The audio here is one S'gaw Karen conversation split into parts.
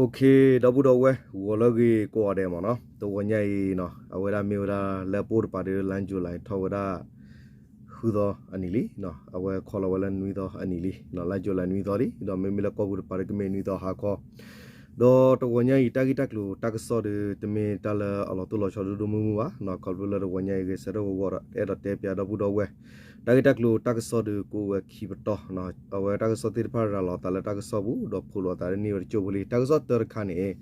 ဒီပုၢ်ဒီဝဲၢ် ဂီၤလၢအဂ့ၤကိးဂၤဒဲးမ့ၢ်နီၤ, တဂီၤညါအံၤနီၤ အဝဲဒၣ်မ့ၢ်ဝဲဒၣ်လၢပအိၣ်တပၤဒီး လါယူၤလံ ထီၣ်ဝဲဒၣ် ဃုသီအနံၤလံ, အဝဲခီလီၤဝဲလၢနွံသီအနံၤလံ, လါယူၤလံနွံသီလံ, ဒီးမ့မ့ၢ်လၢကီၢ်ပူၤတပၤဒီး ကမ့ၢ်နွံသီဟါခီ, ဒီးတဂီၤညါအံၤ တၢ်ဂ့ၢ်တၢ်ကျိၤတၢ်ကစီၣ်ဒီး တမ့ၢ်တၢ်လၢအလီၤတိၢ်လီၤဆီဒိၣ်ဒိၣ်မုၢ်မုၢ်ဘၣ်, ခီဖျိလၢတဂီၤညါအံၤ ဂဲၤဆၢထၢၣ်ဂီၤဂီၤဒီး အဲၣ်ဒိးတဲပၠးဒီပုၢ်ဒီဝဲၢ် တၢ်ဂ့ၢ်တၢ်ကျိၤတၢ်ကစီၣ်ဒီး ကအိၣ်ဝဲခံပတီၢ်, အဝဲတၢ်ကစီၣ်သ့ၣ်တဖၣ်ရၤလီၤအသးလၢတၢ်ကစီၣ်ပူၤ ဒီးဖှိၣ်လိာ်အသးလၢန့ၢ်ဝဲတကၠိၢ်ဖိလံ. တၢ်ကစီၣ်တၢတခါန့ၣ်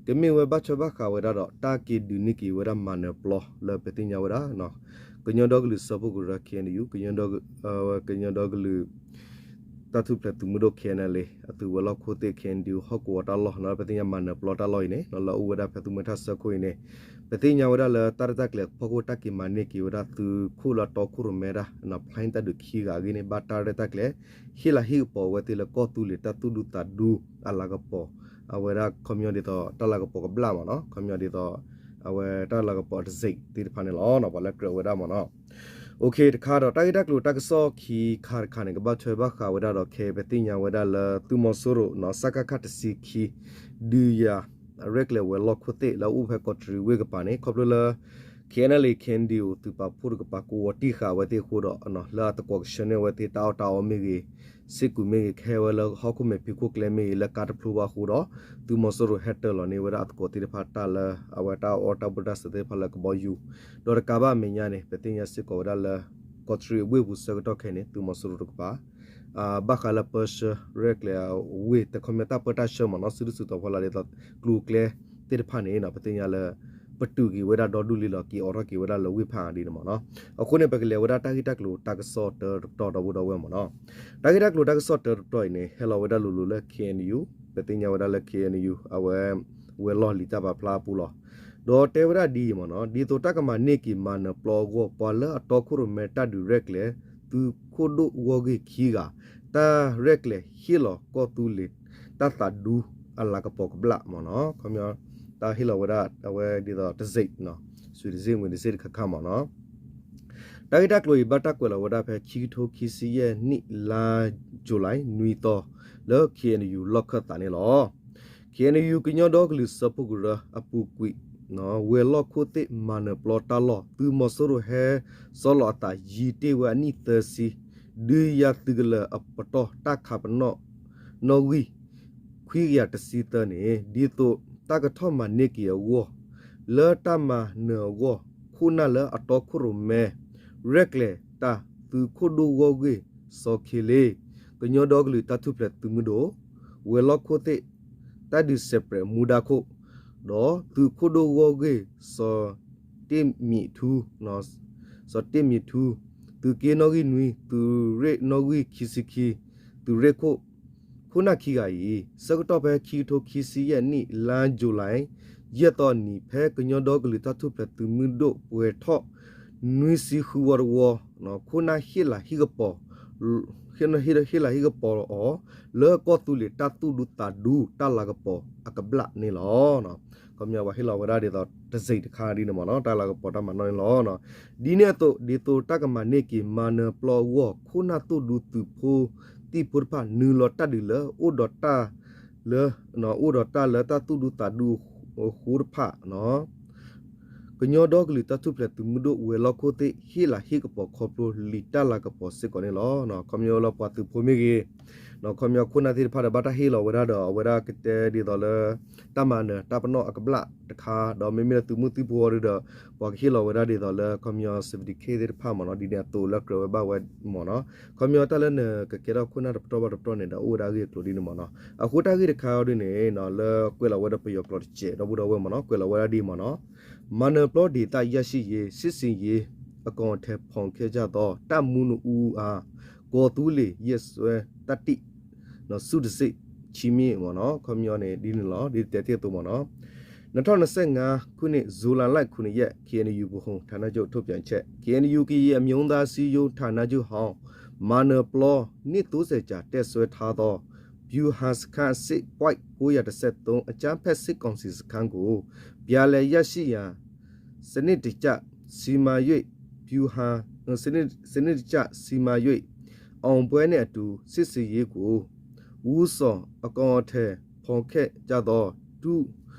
ကမ့ၢ်ဝဲဘၣ်ထွဲဘၣ်ဃးဝဲဒၣ်ဒီး တၢ်က့ၤဒုးန့ၢ်က့ၤဝဲဒၣ်မၤနၢၤပျီလၢပသ့ၣ်ညါဝဲဒၣ် ကညီဒီကလုာ်စၢဖှိၣ်ကရၢ ခ့ၣ်အဲၣ်ယူၣ်, ကညီဒီကလုာ် တၢ်ထူၣ်ဖျဲးသုးမုၢ်ဒိၣ် ခ့ၣ်အဲၣ်ယူၣ်, အသုးဝဲၤလီၢ်ခိၣ်သ့ၣ် ခ့ၣ်အဲၣ်ယူၣ် ဟီၣ်ကဝီၤတၢ်လီၢ် ပသ့ၣ်ညါမၤနၢၤပျီတၢ်လီၢ်အံၤန့ၣ် လၢအအိၣ်ဝဲဒၣ်ဖဲသူမှဲထၣ်ဆၢခိၣ်အံၤန့ၣ် ပသ့ၣ်ညါဝဲဒၣ်လၢတၢ်ရဲၣ်တၢ်ကျဲၤဖီခိၣ် တၢ်က့ၤမၤန့ၢ်က့ၤဝဲဒၣ်သုးခိၣ်လၢအတီခိၣ်ရိၣ်မဲတၢ် ဖျါတၢ်ဒုးခံဂၤအဂ့ၢ်န့ၣ် ဘၣ်တၢ်ရဲၣ်တၢ်ကျဲၤ ဟ့ၣ်လၤဟ့ၣ်ကပီၤဝဲသ့ၣ်လၢကီၢ်သူလ့ၤတၢ်သူၣ်ဒူသးဒူအလၤကပီၤ အဝဲဒၣ်ခီပညီဒ်သိး တၢ်လၤကပီၤကဘျၣ်မ့ၢ်နီၤ, ခီပညီဒ်သိး အဝဲတၢ်လၤကပီၤတစ့းသ့ၣ်တဖၣ်န့ၣ်လီၤ. ပှၤလၢကြၢးဝဲဒၣ်မ့ၢ်နီၤ. တခါဒီး တၢ်ဂ့ၢ်တၢ်ကျိၤတၢ်ကစီၣ်ခံခါတခါန့ၣ် ကဘၣ်ထွဲဘၣ်ဃးဝဲဒၣ်ဒီး ခဲအံၤပသ့ၣ်ညါဝဲဒၣ်လၢ သုးမီၤစိရိၤ စကခ တဆံခံ ဒုးယၤ ရဲၣ်ကျဲၤဝဲၤလီၢ်ခိၣ်သ့ၣ်လၢအအိၣ်ဖဲကီးတရံးဝ့ၢ်ကပၤန့ၣ် ခီဖျိလၢ ခ့ၣ်အဲၣ်ယူၣ် ခ့ၣ်အဲၣ်ယူၣ် သုးပာ်ဖှိၣ်တကပၤ ကဝီၤတံၢ်ဃာ်ဝဲသ့ၣ်အဃိဒီး လၢအသကိးကဆှၢန့ၢ်ဝဲသ့ၣ်တၢ်အီၣ်တၢ်အီမ့ၢ်ဂ့ၤ, စ့ၢ်ကီးမ့ၢ်ဂ့ၤ, ကဟဲဝဲလၢဟီၣ်ခိၣ်မဲာ်ဖံးခိၣ်ကျဲမ့ၢ်ဂ့ၤ လၢကါတဖျိဘၣ်အဃိဒီး သုးမီၤစိရိၤဟဲတၢၤလီၤန့ၢ်ဝဲဒၣ်အသကိးသ့ၣ်တဖၣ်တၢ်လၢ အဝဲတၢ်အီၣ်တၢ်ဘိၣ်တၢ်စၢၤသ့ၣ်တဖၣ်လၢကဘီယူၤ, ဒီးတကးဘၣ်အမဲာ်ညါန့ၣ် ပသ့ၣ်ညါစ့ၢ်ကီးဝဲဒၣ်လၢ ကီးတရံးဝ့ၢ်ပူၤဆၢကတီၢ်ခဲအံၤန့ၣ် သုးမီၤစိရိၤတကပၤ ဘၣ်ဃးလၢပၢဆှၢရဲၣ်ကျဲၤဝ့ၢ် တခီပညီတၢ်ပၢတၢ်ဆှၢမ့ၢ်နီၤ စုဒုၣ်စုတီၤဖီလာ်ဒ်သိး ကျိၤကျဲသ့ၣ်တဖၣ်န့ၣ် ပသ့ၣ်ညါလၢ ပတုာ်က့ၤဝဲဒၣ်ဒီဒူၣ်လံလီၤ က့ၤအိးထီၣ်က့ၤဝဲဒၣ်လၢဝ့ၢ်ဖးဒ်န့ၣ်မ့ၢ်နီၤ. အဃိန့ၣ် ပကလဲၤဝဲဒၣ်တၢ်ဂ့ၢ်တၢ်ကျိၤတၢ်ကစီၣ်တၢတပတီၢ်ဒီပုၢ်ဒီဝဲၢ်မ့ၢ်နီၤ. တၢ်ဂ့ၢ်တၢ်ကျိၤတၢ်ကစီၣ်တၢတပတီၢ်အံၤန့ၣ် ဟဲလီၤဝဲဒၣ်လိၤလိၤလၢ ခ့ၣ်အဲၣ်ယူၣ်, ပသ့ၣ်ညါဝဲဒၣ်လၢ ခ့ၣ်အဲၣ်ယူၣ် အဝဲ ဝဲၤလီၢ်လံာ်တၢ်ပာ်ဖျါအပူၤလီၤ. ဒီးတဲဝဲဒၣ်ဒ်အံၤမ့ၢ်နီၤ ဒ်သိးတၢ်ကမၤန့ၢ်က့ၤမၤနၢၤပျီအဂီၢ် ပှၤလၢအတီခိၣ်ရိၣ်မဲတၢ်ဒုးရဲၣ်ကျဲၤ သုးခိၣ်ဒိၣ်ဂီၢ်ဂ့ၢ်ခံဂၤ တၢ်ရဲၣ်ကျဲၤဟ့ၣ်လီၤကီၢ်သူလ့ၤ တၢ်သးဒူအလၤကပီၤကဘျၣ်မ့ၢ်နီၤ. ခီပညီ တၢ်ဟ့ၣ်လီၤဝဲဒၣ်အဝဲဒ်သိးတစ့း စူၤတစ့းမ့ၢ်တစ့းတခါခါမ့ၢ်နီၤ. တၢ်ဂ့ၢ်တၢ်ကျိၤအံၤ ဘၣ်တၢ်ကွဲးလီၤဝဲဒၣ်ဖဲ ခံကထိခံဆံယဲၢ်နံၣ် လါယူၤလံ နွံသီ လၢ ခ့ၣ်အဲၣ်ယူၣ် လီၢ်ခၢၣ်သးန့ၣ်လီၤ. ခ့ၣ်အဲၣ်ယူၣ် ကညီဒီကလုာ်စၢဖှိၣ်ကရၢအပူၤကွံာ် ဝဲၤလီၢ်ခိၣ်သ့ၣ်မၤနၢၤပျီတၢ်လီၢ် သုးမီၤစိရိၤဟဲစီလီၤအသးယံၤတ့ၢ်ဝဲအနံၣ်သၢဆံ ဒုးယၤသုးကလၢၤအပတီၢ်တၢ်ခးပနီၣ် နီၣ်ဂံၢ် ခွံကယၤတဆံသၢန့ၣ် ဒ်သိးတၢ်ကထီၣ်မၤန့ၢ်က့ၤအဂီၢ် လၢတၢ်မၤနၢၤအဂီၢ် ခိၣ်နၢ်လၢအတီခိၣ်ရိၣ်မဲ ရဲၣ်ကျဲၤတၢ် သုးခိၣ်ဒိၣ်ဂီၢ်ဂ့ၢ် စီၤခ့လ့ ကညီဒီကလုာ်တၢ်ထူၣ်ဖျဲးသုးမုၢ်ဒိၣ် ဝဲၤလီၢ်ခိၣ်သ့ၣ် တၢ်ဒုးစဲးပြဲးမူဒါခိၣ် ဒီးသုးခိၣ်ဒိၣ်ဂီၢ်ဂ့ၢ် စီၤတ့ၢ်မံးထူ စီၤတ့ၢ်မံးထူ သုးက့နီၣ်ဂံၢ်နွံ သုးရ့ၣ်နီၣ်ဂံၢ်ခံဆံခံ သုးရ့ၣ်ခိၣ် ခိၣ်နၢ်ခံဂၤအံၤ ဆၢကတီၢ်ဖဲခံကထိခံဆံယဲၢ်နံၣ် လါယူၤလံ ယဲၢ်သီအနံၤ ဖဲကညီဒီကလုာ်တၢ်ထူၣ်ဖျဲးသုးမုၢ်ဒိၣ်ပှဲၤထီၣ် နွံဆံဃုဝီတဝီ ခိၣ်နၢ်ဟ့ၣ်လၤဟ့ၣ်ကပီၤ ဟ့ၣ်လၤဟ့ၣ်ကပီၤအီၤ လၢကီၢ်သူလ့ၤတၢ်သူၣ်ဒူသးဒူတၢ်လၤကပီၤအကဘျၣ်န့ၣ်လီၤ. ခီပညီပှၤဟ့ၣ်လီၤဝဲဒၣ်ဒ်သိးတစ့းတခါဒ်န့ၣ်မ့ၢ်နီၤ တၢ်လၤကပီၤတၢ်မၤနီၣ်န့ၣ်လီၤ. ဒ်န့ၣ်အသိး ဒ်သိးတၢ်ကမၤန့ၢ်က့ၤမၤနၢၤပျီအဂီၢ် ခိၣ်နၢ်သူၣ်ဒူသုးဖိသံၣ်ဖိတဖၣ် နုာ်လီၤတၢ်ဒုးလၢအိၣ်ဒီးတၢ်လၢ အိၣ်ဒီးတၢ်လၢတၢ်သူၣ်ဒူသးဒူအဃိတဖၣ် ကညီဒီကလုာ်တၢ်ထူၣ်ဖျဲးသုးမုၢ်ဒိၣ်ဝဲၤလီၢ်ခိၣ်သ့ၣ် ဟ့ၣ်လၤဟ့ၣ်ကပီၤခီဖျိလံာ်တၢ်လၤကပီၤစ့ၢ်ကီးန့ၣ်လီၤ. ခီပညီလၢပှၤသုးဖိမ့ၢ်ဂ့ၤ ခီပညီခိၣ်နၢ်သ့ၣ်တဖၣ်ဒီးဘၣ်တၢ်ဟ့ၣ်လီၤဝဲဒၣ်ဒီး အဝဲဒၣ်ကတဲဒ်သိးလၢ တၢ်မၤနၢၤတၢ်ပနီၣ်အကဘျၣ်တခါ ဒီးမ့မ့ၢ်လၢသုးမုၢ်သံၣ်ဘိအီၤဒီး ပှၤကဟ့ၣ်လီၤဝဲဒၣ်ဒ်သိးလၢ ခီပညီ certificate သ့ၣ်တဖၣ်မ့ၢ်နီၤ ဒ်န့ၣ်အသိးလၢကြၢးဝဲဘၣ်ဝဲမ့ၢ်နီၤ. ခီပညီတၢ်လၢနကကဲထီၣ်ခိၣ်နၢ်တပတီၢ်ဘၣ်တပတီၢ်န့ၣ်ဒီး အိၣ်ဝဲဒၣ်အဂ့ၢ်အကျိၤဒ်န့ၣ်မ့ၢ်နီၤ. အဃိတၢ်ဂ့ၢ်တခါအံၤဒ်န့ၣ် လၢကွဲးလီၤဝဲဒီးပယီၤကျိာ်တစဲး ဒီပုၢ်ဒီဝဲၢ်မ့ၢ်နီၤ ကွဲးလီၤဝဲဒၣ်ဒ်မ့ၢ်နီၤ မၤနၢၤပျီဒေသရရှိရေး စစ်ဆင်ရေး အကောင်အထည်ဖော်ခဲ့ကြသော တပ်မှူးနှစ်ဦးအား ကီၢ်သူလ့ၤ ရက်စွဲသတ္တိ စုတစိတ် ချီးမြှင့် မ့ၢ်နီၤ ခီပညီန့ၣ်ဒ်န့ၣ်လီၤ ဒ်တဲတ့ၢ်အသိးမ့ၢ်နီၤ. နှစ်ထောင့်နှစ်ဆယ့်ငါးခုနှစ် ဇူလိုင်လခုနှစ်ရက် ခ့ၣ်အဲၣ်ယူၣ် ဗဟိုဌာနချုပ် ထုတ်ပြန်ချက် ခ့ၣ်အဲၣ်ယူၣ် ကရင်အမျိုးသားအစည်းအရုံး ဌာနချုပ်ဟောင်း မၤနၢၤပျီ နှစ်သုံးဆယ်ကြာ တပ်စွဲထားသော ဗျူဟာစခန်းအဆင့် ပွိုင့်ကိုးရာတစ်ဆယ့်သုံး အကြမ်းဖက်စစ်ကောင်စီစခန်းကို ပြန်လည်ရရှိရန် စနစ်တကျစီမံ၍ ဗျူဟာ စနစ် စနစ်တကျစီမံ၍ အောင်ပွဲနှင့်အတူ စစ်ဆင်ရေးကို ဦးဆောင်အကောင်အထည်ဖော်ခဲ့ကြသော ဒု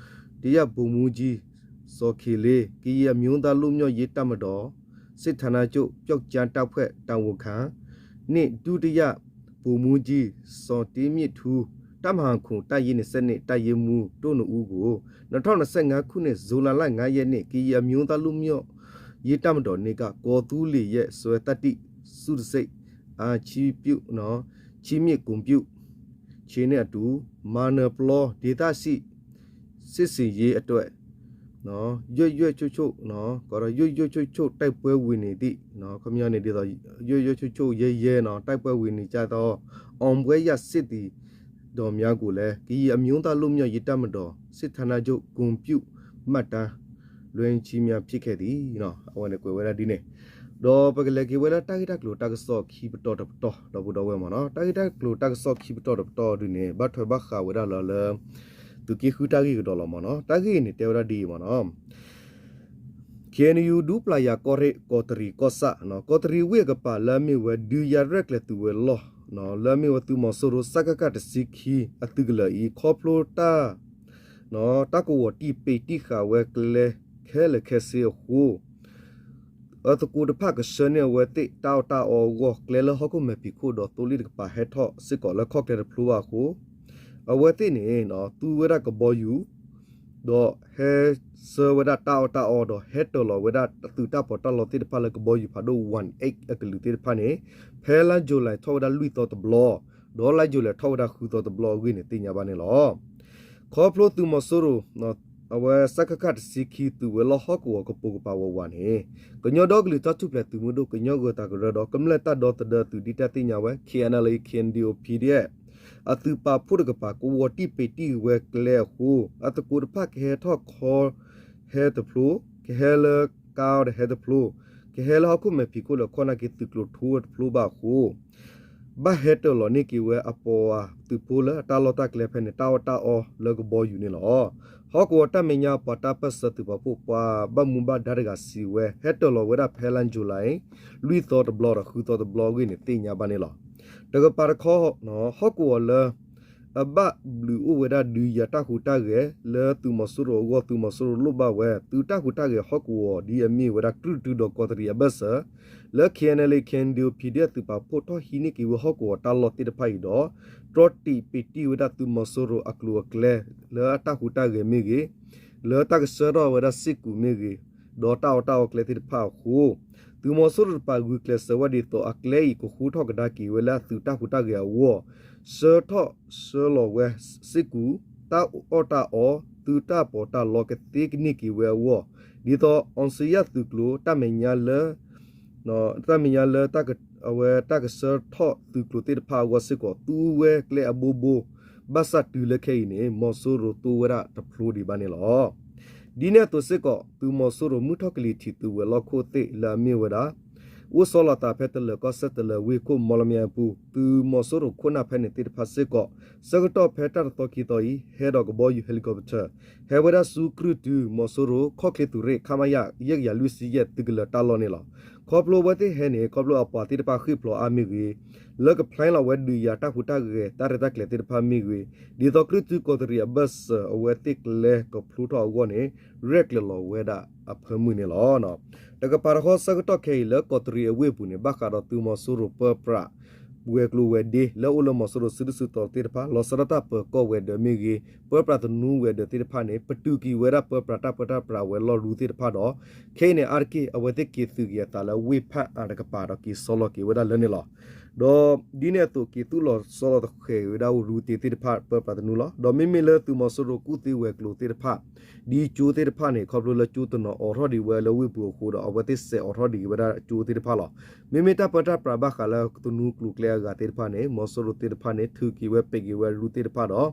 တိယဗိုလ်မှူးကြီး စီၤခ့လ့ ကရင်အမျိုးသားလွတ်မြောက်ရေးတပ်မတော် စစ်ဌာနချုပ် ပြောက်ကျားတပ်ဖွဲ့တာဝန်ခံ နှင့် ဒုတိယဗိုလ်မှူးကြီး စီၤတ့မ့ၣ်ထူ တပ်မဟာခုနစ် တပ်ရင်းနှစ်ဆယ့်နှစ် တပ်ရင်းမှူးတို့နှစ်ဦးကို နှစ်ထောင်နှစ်ဆယ့်ငါးခုနှစ် ဇူလိုင်လငါးရက်နေ့ ကရင်အမျိုးသားလွတ်မြောက်ရေးတပ်မတော်နေ့က ကော်သူးလေယာဉ်စွဲသတ္တိစုတစိတ်အား ချီးပြု ချီးမြှင့်ဂုဏ်ပြုခြင်းနှင့်အတူ မာနပျော်ဒေသစစ် စစ်ဆင်ရေးအတွက် ရွံ့ရွံ့ချိုချို ရွံ့ရွံ့ချိုချို တိုက်ပွဲဝင်နေသည့် ခီပညီန့ၣ်ဒ်သိး ရွံ့ရွံ့ချိုချို ရဲရဲ တိုက်ပွဲဝင်နေကြသော အောင်ပွဲရစစ်သည်တော်များကိုလည်း ကရင်အမျိုးသားလွတ်မြောက်ရေးတပ်မတော် စစ်ဌာနချုပ် ဂုဏ်ပြုမှတ်တမ်းလွှဲခြင်းများဖြစ်ခဲ့သည် အဝဲန့ၣ်ကွဲးဝဲဒၣ်ဒ်န့ၣ် ဒီးပကလဲၤက့ၤဝဲလၢတၢ်ဂ့ၢ်တၢ်ကျိၤတၢ်ကစီၣ်ခံပတီၢ်တပတီၢ် ဒီပုၢ်ဒီဝဲၢ်မ့ၢ်နီၤ တၢ်ဂ့ၢ်တၢ်ကျိၤတၢ်ကစီၣ်ခံပတီၢ်တပတီၢ်ဒ်န့ၣ် ဘၣ်ထွဲဘၣ်ဃးဝဲဒၣ်လၢလၢ သုးက့ဃုတၢ်ဂ့ၢ်ကဒီးလီၤမ့ၢ်နီၤ တၢ်ဂ့ၢ်န့ၣ်တဲဝဲဒၣ်ဒ်အံၤမ့ၢ်နီၤ ခ့ၣ်အဲၣ်ယူၣ် ဒူပျၢ်ယၤကီၢ်ရ့ၣ် ကီးတရံးကီၢ်ဆၣ် ကီးတရံးဝ့ၢ်အကပၤလၢအမ့ၢ်ဝဲ ဒုးယၤရဲၣ်ကျဲၤသုးဝဲၤလီၢ် လၢအမ့ၢ်ဝဲသုးမီၤစိရိၤ စကခ တဆံခံ အသုးကလၢၤအံၤ ခီဖျိတၢ် တၢ်ကဝီၤတံာ်ပ့ၤတံာ်ဃာ်ဝဲကျဲခဲလၢာ်ခဲဆ့အဃိ အသကိးတဖၣ်ကဆှၢန့ၢ်အဝဲသ့ၣ်တၢ်အီၣ်တၢ်အီအဂီၢ် ကျဲလၢဟီၣ်ခိၣ်မဲာ်ဖံးခိၣ်ဒီးသိလ့ၣ်တကပၤဟဲထီၣ်စ့ၢ်ကီးလၢခီၣ်ကျဲတဖျိဘၣ်အဃိ အဝဲသ့ၣ်န့ၣ် သူဝဲဒၣ်ကဘီယူၤ ဒီးဟဲဆှၢဝဲဒၣ်တၢ်အီၣ်တၢ်အီဒီးဟဲတၢၤလီၤဝဲဒၣ်သုးတၢ်ပီးတၢ်လီသ့ၣ်တဖၣ်လၢကဘီယူၤဖးဒိၣ် one eight အကလုာ်သ့ၣ်တဖၣ်န့ၣ် ဖဲလါ July ထီၣ်ဝဲဒၣ်လွံၢ်သီတဘျီ ဒီးလါ July ထီၣ်ဝဲဒၣ်ဃုသီတဘျီအဂ့ၢ်န့ၣ်သ့ၣ်ညါဘၣ်န့ၣ်လီၤ. ခီဖျိသုးမီၤစိရိၤ အဝဲ စကခ တဆံခံ သုးဝဲၤလီၢ်ဟီၣ်ကဝီၤကပိာ်ကပၤဝးဝးန့ၣ် ကညီဒီကလုာ်တၢ်ထူၣ်ဖျဲးသုးမုၢ်ဒိၣ် ကညီဂီၤတၢ်ကရၢဒီး ကမျၢၢ်တၢ်ဒီသဒၢသုးဒ်တၢ်သ့ၣ်ညါဝဲ K N L A K N D O P D F အသုးပာ်ဖှိၣ်တကပၤ ကဝီၤတံာ်ပ့ၤတံာ်ဝဲကျဲအဃိ အသကိးတဖၣ်ကဟဲထီၣ်ခီဟဲတဖျိ ကဟဲလၢကါအီၤဒီးဟဲတဖျိ ကဟဲလၢဟီၣ်ခိၣ်မဲာ်ဖံးခိၣ်ဒီးခီၣ်နၢ်က့ၤသုးကျိၤထူတဖျိဘၣ်အဃိ ဘၣ်ဟဲတၢၤလီၤန့ၢ်က့ၤဝဲအပှၤသုးဖိလၢအတၢ်လီၢ်တၢ်ကျဲဖဲန့ၣ် တၢ်အီၣ်တၢ်အီလၢကဘီယူၤန့ၣ်လီၤ. ဟီၣ်ကဝီၤတၢ်မဲာ်ညါပှၤတၢ်ပၢၢ်ဆၢသုးပာ်ဖှိၣ်ပှၤဘၣ်မူဘၣ်ဒါတဂၤစံးဝဲ ဟဲတၢၤလီၤဝဲဒၣ်ဖဲလါ July လွံၢ်သီတဘျီဒီးဃုသီတဘျီအဂ့ၢ်န့ၣ်သ့ၣ်ညါဘၣ်န့ၣ်လီၤ. တကပၤတခီ ဟီၣ်ကဝီၤလၢ အဘၣ်ဘျုးအိၣ်ဝဲဒၣ်ဒုးယၤတၢ်ဟူးတၢ်ဂဲၤ လၢသုးမီၤစိရိၤအဂီၢ် သုးမီၤစိရိၤလိၣ်ဘၣ်ဝဲ သုးတၢ်ဟူးတၢ်ဂဲၤဟီၣ်ကဝီၤဒ်အမ့ၢ်ဝဲဒၣ် ကြုၢ်တုဒီးကီးတရံးအဘၢၣ်စၢၤ လၢ K N L A K N D O P D F သုးပာ်ဖှိၣ်ထီၣ်ဟံးန့ၢ်က့ၤဝဲဟီၣ်ကဝီၤတၢ်လီၢ်သ့ၣ်တဖၣ်အံၤဒီး တြီတံာ်ပ့ၤတံာ်ဝဲဒၣ်သုးမီၤစိရိၤအကျိၤအကျဲ လၢအတၢ်ဟူးတၢ်ဂဲၤမ့ၢ်ဂ့ၤ, လၢတၢ်ကဆှၢထီၣ်ဝဲဒၣ်စ့ၢ်ကီးမ့ၢ်ဂ့ၤ, ဒီးတၢ်အီၣ်တၢ်အီကျဲသ့ၣ်တဖၣ်အဃိ သုးမီၤစိရိၤတကပၤဂုာ်ကျဲးစၢးဝဲဒ်သိးအကျဲအံၤကဃူထီၣ်ကဒါက့ၤဝဲလၢအသုးတၢ်ဟူးတၢ်ဂဲၤအဂီၢ်, ဆှၢထီၣ်ဆှၢလီၤဝဲစ့ၢ်ကီး တၢ်အီၣ်တၢ်အီ သုးတၢ်ပီးတၢ်လီကသ့ကန့ၢ်က့ၤဝဲအဂီၢ်, ဒ်သိး အောင်ဇေယျ သုးကျိၤ တၢ်မဲာ်ညါလၢ တၢ်မဲာ်ညါလၢ အဝဲတၢ်ကဆှၢထီၣ်သုးကျိၤသ့ၣ်တဖၣ်အဂီၢ်စ့ၢ်ကီး သူဝဲကျဲအဘိဘိ, ဘၣ်ဆၣ်တုၤလၢခဲအံၤန့ၣ် မီၤစိရိၤသိဝဲဒၣ်တဖျိဒံးဘၣ်န့ၣ်လီၤ. ဒ်န့ၣ်အသိးစ့ၢ်ကီး သုးမီၤစိရိၤမုၢ်ထီၣ်ကလံၤထံးသုးဝဲၤလီၢ်ခိၣ်သ့ၣ်လၢအမ့ၢ်ဝဲဒၣ် အိၣ်ဆီလီၤသးဖဲတလၢၤကီၢ်စဲၣ်တလၢၤဝ့ၢ်ခိၣ် မီလမၠဲၣ်အပူၤ သုးမီၤစိရိၤခိၣ်နၢ်ဖဲန့ၣ်သ့ၣ်တဖၣ်စ့ၢ်ကီး ဆၢကတီၢ်ဖဲတၢ်တသီခံသီအံၤ ဟဲဒီးကဘီယူၤ helicopter ဟဲဝဲဒၣ်ဆူကြုၢ်တု မီၤစိရိၤ ခီၣ်ချ့သုးရ့ၣ် ခမရ ယဲၢ်ကယၤလွံၢ်ဆံယဲၢ် သုးကလၢၤတၢ်လီၢ်န့ၣ်လီၤ. ခီဖျိအဝဲသ့ၣ်ဟဲန့ၣ် ခီဖျိအပှၤသ့ၣ်တဖၣ်ဃ့ၢ်ဖျိးအါမ့ၢ်ဂ့ၤ, လၢကဖျဲလီၤဝဲဒုးယၤတၢ်ဟူးတၢ်ဂဲၤတၢ်ရဲၣ်တၢ်ကျဲၤသ့ၣ်တဖၣ်မ့ၢ်ဂ့ၤ, ဒ်သိးကြုၢ်တုကီးတရံးအဘၢၣ်စၢၤအဝဲသ့ၣ်ကျဲကဖျိထီၣ်အဂီၢ်န့ၣ် ရဲၣ်ကျဲၤလီၤဝဲဒၣ်အဖၢမုၢ်န့ၣ်လီၤ. တကပၤတခီဆၢကတီၢ်ခဲအံၤလၢကီးတရံးအဝ့ၢ်အပူၤန့ၣ် ဘၣ်ဃးဒီးသုးမီၤစိရိၤပၢပြး ဝဲၤကျိၤဝဲၤဒ့ လၢအိၣ်လၢမီၤစိရိၤစုဒုၣ်စုတီၤသ့ၣ်တဖၣ် လီၤဆီဒၣ်တၢ်ပၢၤကီၢ်ဝဲၤဒၢးမ့ၢ်ဂ့ၤ, ပၢပြးသနူဝဲၤဒၢးသ့ၣ်တဖၣ်န့ၣ် ပတုာ်က့ၤဝဲဒၣ်ပၢပြးတၢ်ပၢတၢ်ပြးဝဲၤလီၢ်ရူသ့ၣ်တဖၣ်ဒီး ခဲအံၤန့ၣ် အါတက့ၢ် အဝဲသ့ၣ်က့ၤသုးက့ၤအသးလၢဝ့ၢ်ဖၣ်အါတကပၤဒီးက့ၤဆီလီၤက့ၤဝဲဒၣ်လၢန့ၣ်လီၤ. ဒီးဒ်န့ၣ်အသိးက့ၤသူၣ်လီၤဆီလီၤသဃဲၤဝဲဒၣ်ရူသ့ၣ်တဖၣ် ပၢပြးသနူလီၤ. ဒီးမ့မ့ၢ်လၢသုးမီၤစိရိၤကူၣ်သ့ဝဲၤကျိၤသ့ၣ်တဖၣ် ဒ်ကၠိသ့ၣ်တဖၣ်န့ၣ် ခီဖျိလၢကၠိတနီၤအိးထီၣ်ဒံးဝဲလၢဝ့ၢ်ပူၤအဃိဒီး အဝဲသ့ၣ်စဲးအိးထီၣ်ဒံးဝဲဒၣ်ကၠိသ့ၣ်တဖၣ်လီၤ. မ့မ့ၢ်တၢ်ပၢတၢ်ပြးဘၣ်ဃးလၢသနူကျိၤကျဲအဂၤသ့ၣ်တဖၣ်န့ၣ် မီၤစိရိၤသ့ၣ်တဖၣ်န့ၣ် ထုးက့ၤဝဲပံးက့ၤဝဲရူသ့ၣ်တဖၣ်ဒီး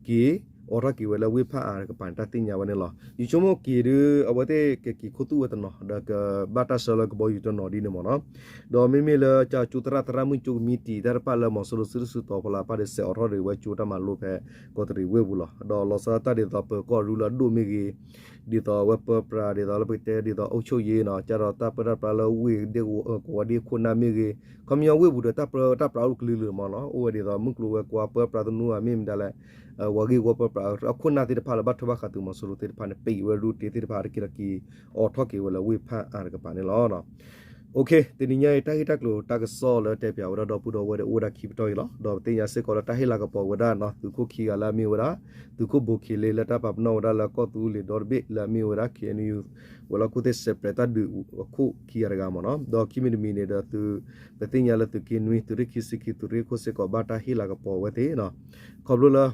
က့ၤအိးထီၣ်က့ၤဝဲလၢဝ့ၢ်ဖၣ်အါတကပၤန့ၣ် တၢ်သ့ၣ်ညါဝဲန့ၣ်လီၤ. ယဆိကမိၣ်က့ၤဒီး အဝဲသ့ၣ်ကက့ၤခိၣ်သူၣ်ဝဲတနီၤ ဒီးကဘၣ်တၢ်ဆှၢလၢကဘီယူၤတနီၤဒ်န့ၣ်မ့ၢ်နီၤ. ဒီးမ့မ့ၢ်လၢကၠိသရၣ်သရၣ်မုၣ်ကၠိကမံးတံာ် တၢ်တဖၣ်လၢမီၤစိရိၤစုဒုၣ်စုတီၤဖီလာ်တဖၣ်ဒီး စဲးအိးထီၣ်ဒံးဝဲကၠိတၢ်မၤလိဖဲကီးတရံးဝ့ၢ်ပူၤလီၤ. ဒီးလီၤဆီဒၣ်တၢ်ဒ်သိးပၢၤကီၢ်ရူလၢအဒိၣ်မ့ၢ်ဂ့ၤ, ဒ်သိးအဝဲပၢပြး ဒ်သိးလၢပကတဲဒ်သိးအုပ်ချုပ်ရေးနီၤ ကၠိဒီးတၢ်ပၢတၢ်ပြးလၢဝ့ၢ်ဒ့ကဝီၤဒ့ခိၣ်နၢ်မ့ၢ်ဂ့ၤ, ခီပညီဝ့ၢ်ပူၤဒီးတၢ်ပၢတၢ်ပြးအိၣ်ကလုာ်လၢမ့ၢ်နီၤ အိၣ်ဝဲဒ်သိးမုၢ်ကျိၤဝဲၤကွာ်ပၢပြးသနူဧါ မ့ၢ်မတၤလဲၣ် ဝၤဂ့ၢ်ဝီပၢပြး အခိၣ်နၢ်သ့ၣ်တဖၣ်လၢဘၣ်ထွဲဘၣ်ဃးသုးမီၤစိရိၤသ့ၣ်တဖၣ်န့ၣ် ပံးဝဲရူတ့သ့ၣ်တဖၣ် တက့ၢ်ဒီးက့ၤအိးထီၣ်က့ၤဝဲလၢဝ့ၢ်ဖၣ်အါတကပၤန့ၣ်လီၤ. တနံၤညါအံၤ တၢ်ဂ့ၢ်တၢ်ကျိၤတၢ်ကစီၣ်လၢတဲပၠးဝဲဒၣ်ဒီပုၢ်ဒီဝဲၢ်ဒီး အိၣ်ဝဲဒၣ်ခံပတီၢ်အံၤလီၤ. ဒီးပသ့ၣ်ညါစ့ၢ်ကီးလၢတၢ်ဟ့ၣ်လၤကပီၤဝဲဒၣ် သုးခိၣ်ခံဂၤလၢအမ့ၢ်ဝဲဒၣ် သုးခိၣ်ဘိးခ့လ့ လၢတၢ်ပာ်ပနီၣ်ဝဲဒၣ်လၢကီၢ်သူလ့ၤဒီတဘ့ၣ် လၢအမ့ၢ်ဝဲဒၣ် KNU ဝဲၤလီၢ်ခိၣ်သ့ၣ် စဲးပြဲးတၢ်ဒုးအခိၣ်ခံဂၤတဂၤမ့ၢ်နီၤ. ဒီးခံမံၤတမံၤန့ၣ်ဒီး ပသ့ၣ်ညါလၢသုးက့နွံ သုးရ့ၣ်ခံဆံခံ သုးရ့ၣ်ခိၣ်စ့ၢ်ကီး ဘၣ်တၢ်ဟ့ၣ်လၤကပီၤဝဲသ့ၣ်နီၤ. ခီဖျိလၢ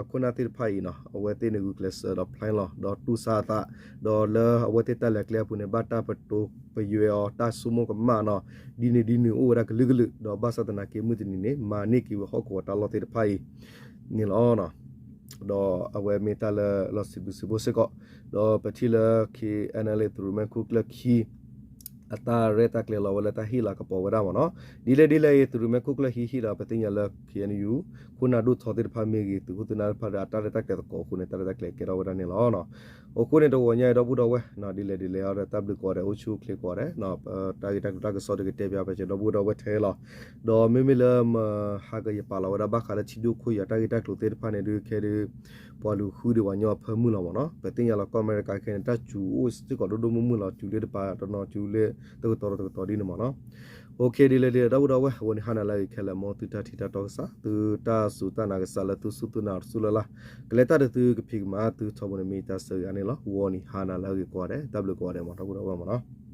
ခိၣ်နၢ်သ့ၣ်တဖၣ်အံၤနီၤ အဝဲသ့ၣ်န့ၣ် ဂုာ်ကျဲးစၢးဒီး plan လီၤ ဒီးတူၢ်ဆါအသး ဒီးလၢအဝဲသ့ၣ်တၢ်လဲၤကျဲအပူၤန့ၣ် ဘၣ်တၢ်ပတိပယွဲအီၤ တၢ်ဆိကမိၣ်ကမၣ်နီၤ ဒ်န့ၣ်ဒ်နုၤအိၣ်ဝဲဒၣ်ကလုာ်ကလုာ် ဒီးဘၣ်ဆၣ်သနာ်က့ မုၢ်တနံၤန့ၣ် မၤန့ၢ်က့ၤဝဲဟီၣ်ကဝီၤတၢ်လီၢ်သ့ၣ်တဖၣ်အံၤန့ၣ်လီၤ. ဒီးအဝဲမ့ၢ်တၢ်လၢလီၤစံးဘျုးစံးဖှိၣ်စ့ၢ်ကီး ဒီးပထံၣ်လၢ KNLA သုးရူၤမဲခိၣ်ကျၢၢ်ခံ အတၢ်ရဲၣ်တၢ်ကျဲၤလီၤဝဲလၢတၢ်ဟ့ၣ်လၤကပီၤဝဲဒၣ်မ့ၢ်နီၤ. ဒ်လဲၣ်ဒ်လဲၣ်အံၤ သုးရူၤမဲခိၣ်ကျၢၢ်ခံဟံးဒီး ပသ့ၣ်ညါလၢ KNU ခိၣ်နၢ်ဒိၣ်ထီသ့ၣ်တဖၣ်မ့ၢ်ဂ့ၤ သုးခိၣ်သုးနၢ်သ့ၣ်တဖၣ်ဒီး အတၢ်ရဲၣ်တၢ်ကျဲၤသကိးအဃိန့ၣ် တၢ်ရဲၣ်တၢ်ကျဲၤကဲထီၣ်ဝဲဒၣ်န့ၣ်လီၤ. အဃိန့ၣ် တဂီၤညါအံၤ ဒီပုၢ်ဒီဝဲၢ် ဒ်လဲၣ်ဒ်လဲၣ်အံၤဒီး တၢ်ဘျုးကိးဂၤဒဲး အိၣ်ဆူၣ်အိၣ်ချ့ကိးဂၤဒဲး တၢ်ဂ့ၢ်တၢ်ကျိၤတၢ်ကစီၣ်တကတဲပၠးဖဲကဒီပုၢ်ဒီဝဲၢ်ထဲလီၤ. ဒီးမ့မ့ၢ်လၢမဟါကယပာ်လီၤဝဲဒၣ်ဘၣ်ဃးလၢထံဒိၣ်ခိၣ်ယွၤတၢ်ဂ့ၢ်တၢ်ကျိၤသ့ၣ်တဖၣ်န့ၣ်ဒုး ခဲဒုး ပှၤလူၤဃုဒံးပှၤညီအဖၢမုၢ်လီၤမ့ၢ်နီၤ. ပသ့ၣ်ညါလီၤကီၢ်အမဲရကၤခဲန့ၣ် တၢ်စူၤအိၣ်စ့ၢ်ကီးဒိၣ်ဒိၣ်မုၢ်မုၢ်လီၤ စူၤလၢတပၤတနီၤ စူၤလၢတကတီၤဒီးတကတီၤဒ်န့ၣ်မ့ၢ်နီၤ. ဒ်လဲၣ်ဒ်လဲၣ် ဒီပုၢ်ဒီဝဲၢ် အဝဲန့ၣ်ဟါနၤလၢအဂ့ၤခဲလၢာ် မ်သုတၢ်ထံၣ်တၢ်တီကစၢ် သုတၢ်စူၢ်တၢ်နာ်ကစၢ်လၢသုစူၢ်သုနာ်တစူၢ်လၢ်လၢ် ကလဲၤတၢ်ဒီးသုကဖံးကမၤသုထီဘိန့ၣ် မ့ၢ်တၢ်ဆၢဂ့ၤအါန့ၣ်လီၤ. ဂီၤနံၤဟါနၤလၢအဂ့ၤကိးဂၤဒဲး တၢ်ဘျုးကိးဂၤဒဲးမ့ၢ် ဒီပုၢ်ဒီဝဲၢ်မ့ၢ်နီၤ.